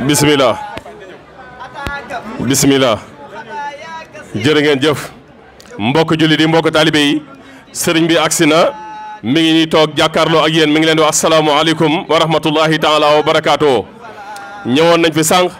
bismillah bismillah jërë ngeen jëf mbokk julli di mbokk taalibe yi sëriñ bi agsi na mi ngi nii toog jàkkaarloo ak yéen mi ngi leen di wax asalaamaaleykum wa rahmatullahi taala wa barakaatu. ñëwoon nañ fi sànq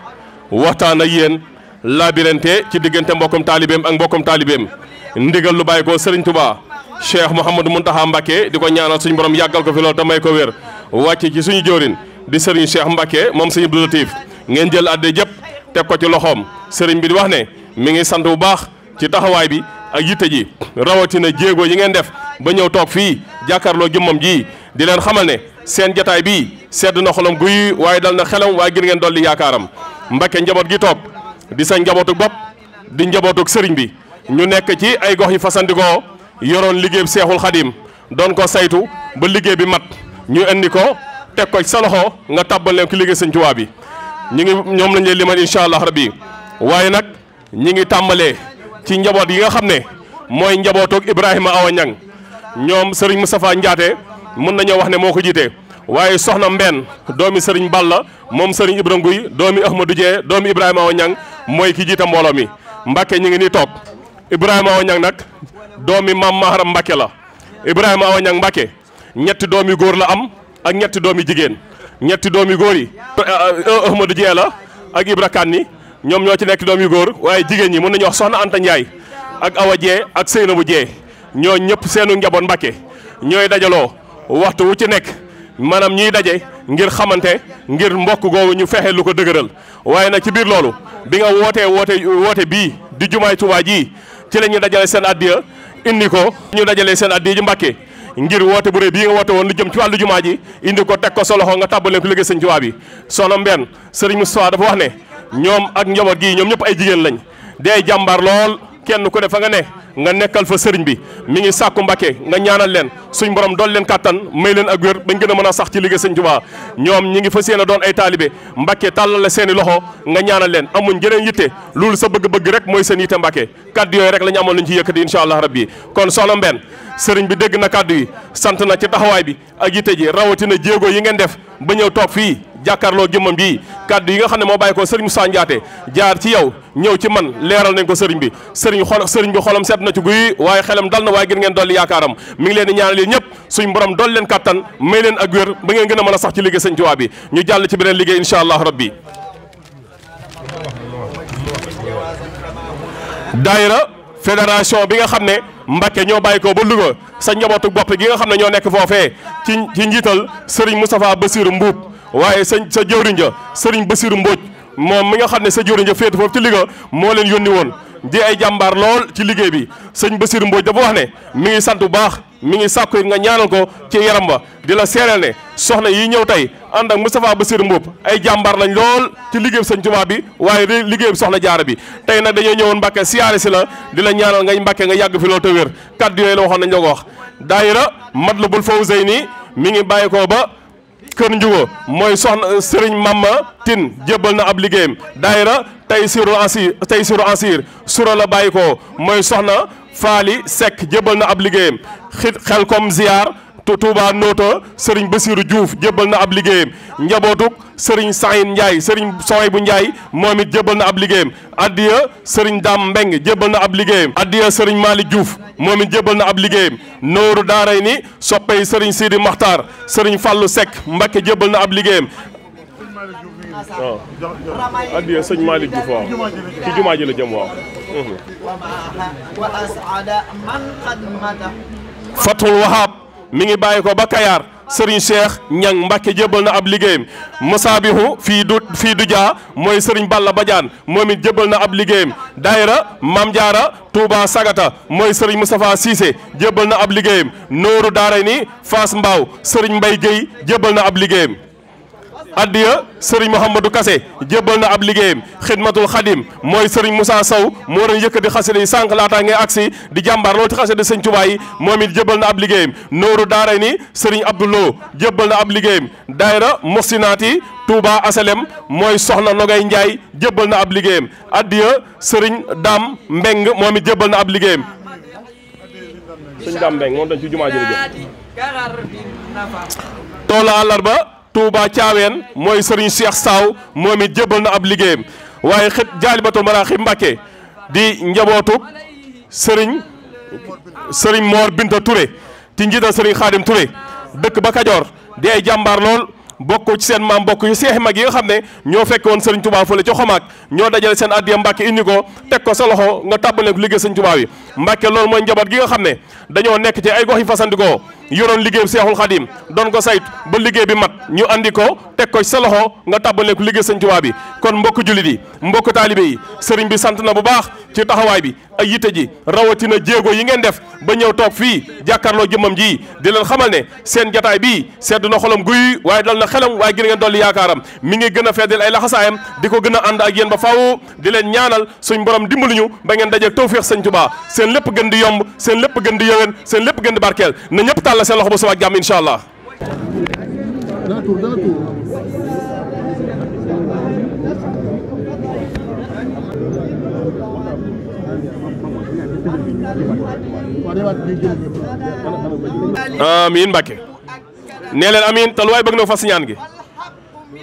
waxtaan ak yéen labirante ci diggante mbokkum taalibeem ak mbokkum taalibeem ndigal lu bàyyi ko sëriñ Touba Cheikh Mouhamadou Mountakha Mbacké di ko ñaanal suñu borom yàggal ko fi loolu te may ko wér wàcc ci suñu jëwrin di sëriñ Cheikh Mbacké moom sëriñ Abdou Latif ngeen jël adde jëpp teg ko ci loxoom sëriñ bi di wax ne mi ngi sant bu baax ci taxawaay bi ak yitte ji rawatina jéego yi ngeen def ba ñëw toog fii jàkkaarloo jëmmam ji di leen xamal ne seen jataay bii sedd na xolam guy waaye dal na xelam waaye gën ngeen dolli yaakaaram Mbacké njaboot gi toog di sa njabootuk bopp di njabootuk sëriñ bi ñu nekk ci ay gox yi fasandikoo yoroon liggéey Seexul Xadim doon ko saytu ba liggéey bi mat ñu indi ko teg ko ci sa loxo nga tàbbal leen ki liggéey Sëñ Tuubaa bi ñu ngi ñoom lañ leen limal incha allah rabbi waaye nag ñi ngi tàmbalee ci njaboot yi nga xam ne mooy njabootuk Ibrahima Awa Ñang ñoom sëriñ Moustapha Ndiaté mën nañoo wax ne moo ko jiite waaye soxna Mbène doomi sëriñ Balla moom sëriñ Ibrahima Guy doomi Ahmadou Dieng doomi Ibrahima Awa Ñang mooy ki jiite mbooloo mi Mbacké ñi ngi nii toog Ibrahima Awa Ñang nag doomi Maam Maharam Mbacké la Ibrahima Awa Ñang Mbacké ñetti doomi góor la am ak ñetti doomi jigéen ñetti doomi góor yi Ahmadou Dieng la ak Ibra Kanni ñoom ñoo ci nekk doomi góor waaye jigéen ñi mën nañu wax soxna Anta Ndiaye ak Awa Dieng ak Seynabou Dieng ñoo ñëpp seenu njaboot Mbacké ñooy dajaloo waxtu wu ci nekk maanaam ñuy daje ngir xamante ngir mbokk googu ñu fexe lu ko dëgëral waaye nag ci biir loolu bi nga woote bii di jumaay Tuubaa ji ci la ñu dajale seen addiya indi ko ñu dajale seen addiya ji Mbacké ngir woote bu rëy bii nga woote woon lu jëm ci wàllu jumaa ji indi ko teg ko sa loxo nga tàbbaleen ko liggéey Sëñ Tuubaa bi soxna Mbène sëriñ Moustapha dafa wax ne ñoom ak njaboot gi ñoom ñëpp ay jigéen lañ day jàmbaar lool kenn ku ne fa nga ne nga nekkal fa sëriñ bi mi ngi sàkku Mbacké nga ñaanal leen suñ borom dool leen kàttan may leen ak wér bañ gën a mën a sax ci liggéey Sëñ Tuubaa ñoom ñi ngi fas yéene doon ay taalibe Mbacké tàllal la seeni loxo nga ñaanal leen amuñ jëneen yitte loolu sa bëgg-bëgg rek mooy seen yitte Mbacké kaddu yooyu rek la ñu amoon luñ ci yëkkati incha allah rabbi kon soxna Mbène sëriñ bi dégg na kaddu yi sant na ci taxawaay bi ak yitte ji rawatina jéego yi ngeen def ba ñëw toog fii jàkkaarloo jëmmam ji kaddu yi nga xam ne moo bàyyi ko sëriñ Moussa Ndiaté jaar ci yow ñëw ci man leeral nañ ko sëriñ bi sëriñ bi xolam seet na ci guy waaye xelam dal na waaye gën ngeen dolli yaakaaram mi ngi leen di ñaanal yéen ñëpp suñ borom dool leen kattan may leen ak wér ba ngeen gën a mën a sax ci liggéey Sëñ Tuubaa bi ñu jàll ci beneen liggéey incha allah rabbi daayira fédération bi nga xam ne Mbacké ñoo bàyyi ko ba Louga sa njabootu bopp gi nga xam ne ñoo nekk foofee ci njiital sëriñ Moustapha Bassirou Mbuub waaye sa jëwriñ ja sëriñ Bassirou Mbodj moom mi nga xam ne sa jëwriñ ja féetu foofu ci Louga moo leen yónni woon di ay jàmbaar lool ci liggéey bi sëñ Bassirou Mbodj dafa wax ne mi ngi sant bu baax mi ngi sàkku nga ñaanal ko ci yaram ba di la seereel ne soxna yi ñëw tey ànd ak Moustapha Bassirou Mbodj ay jàmbaar lañ lool ci liggéey Sëñ Tuubaa bi waaye liggéey soxna jaara bi tey nag dañoo ñëwoon Mbacké siyaare si la di la ñaanal nga Mbacké nga yàgg fi loolu te wér kaddu yooyu la waxoon nañ la ko wax daayira Matlabul Fawzayni mi ngi bàyyi ko ba Kër Njugo mooy soxna Serigne Mama Tine jébbal na ab liggéeyam daayira Taysiru Ansir sura la bàyyi ko mooy soxna Faali Seck jébbal na ab liggéeyam xel kom ziar Touba Noto Serigne Bassirou Diouf jébbal na ab liggéeyam njabootuk Serigne Saïn Ndiaye Serigne Sohaybu Ndiaye moom it jébbal na ab liggéeyam addiya Serigne Dame Mbeng jébbal na ab liggéeyam addiya Serigne Malick Diouf moom it jébbal na ab liggéeyam nooru daaray ni soppey Serigne Sidi Makhtar Serigne Fallou Seck Mbacké jébbal na ab liggéeyam waaw addiya sëñ Malick Diouf waaw ci jumaa ji la jëm waaw Fathul Wahab mi ngi bàyyi ko ba Kayar Serigne Cheikh Ñang Mbacké jébbal na ab liggéeyam Musaabihu fii du jaa mooy Serigne Balla Badiane moom it jébbal na ab liggéeyam daayira Mam Diara Touba Sagata mooy Serigne Moustapha Cissé jébbal na ab liggéeyam Nooru Daaray ni Fass Mbaaw Serigne Mbaye Guèye jébbal na ab liggéeyam addiya Serigne Mouhamadou Kassé jébbal na ab liggéeyam Xidmatul Xadim mooy Serigne Moussa Sow moo doon yëkkati xasida yi sànq laataa ngay agsi di jàmbaar loolu ci xasida Sëñ Tuubaa yi moom it jébbal na ab liggéeyam Nooru Daaray ni Serigne Abdoulo jébbal na ab liggéeyam daayira Muxsinaati Touba Asalem mooy Soxna Nogay Ndiaye jébbal na ab liggéeyam addiya Serigne Dame Mbeng moom it jébbal na ab liggéeyam Serigne Dame Mbeng moom dañ ci jumaa ji la jëm toola àllarba Touba Thiaween mooy sëriñ Cheikh Saw moom it jébbal na ab liggéeyam waaye xit Jaalibatul Maraaxib Mbàkke di njabootu sëriñ Mor Binta Touré ci njiital sëriñ Xaadim Touré dëkk ba Kajoor di ay jàmbaar lool bokk ci seen maam bokk yu seexi mag yi nga xam ne ñoo fekk woon sëriñ Touba fële ci Xomaak ñoo dajale seen addiya Mbàkke indi ko teg ko sa loxo nga tàbbale ko liggéey sëriñ Touba yi Mbàkke loolu mooy njaboot gi nga xam ne dañoo nekk ci ay gox yi fasandikoo yoroon liggéey Seexul Xadim doon ko saytu ba liggéey bi mat ñu andi ko teg ko sa loxo nga tàbbale ko liggéey sëriñ Touba bi kon mbokk jullit yi mbokk taalibe yi sëriñ bi sant na bu baax ci taxawaay bi ay yitte ji rawatina jéego yi ngeen def ba ñëw toog fii jàkkaarloo jëmmam ji di leen xamal ne seen jataay bii sedd na xolam guy waaye dal na xelam waaye gën ngeen dolli yaakaaram mi ngi gën a feddal ay laxasaayam di ko gën a ànd ak yéen ba faaw di leen ñaanal suñ borom dimbali ñu ba ngeen dajeeg tawfeex sëñ Touba seen lépp gën di yomb seen lépp gën di yëwén seen lépp gën di barkeel na ñëpp tàll seen loxo ba suba ak jàmm incha allah. amiin Mbàkke nee leen amiin te lu waay bëgg na fas ñaan gi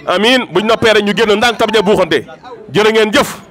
amiin buñ noppee rek ñu génn ndànk tab ja buuxante jërë ngeen jëf.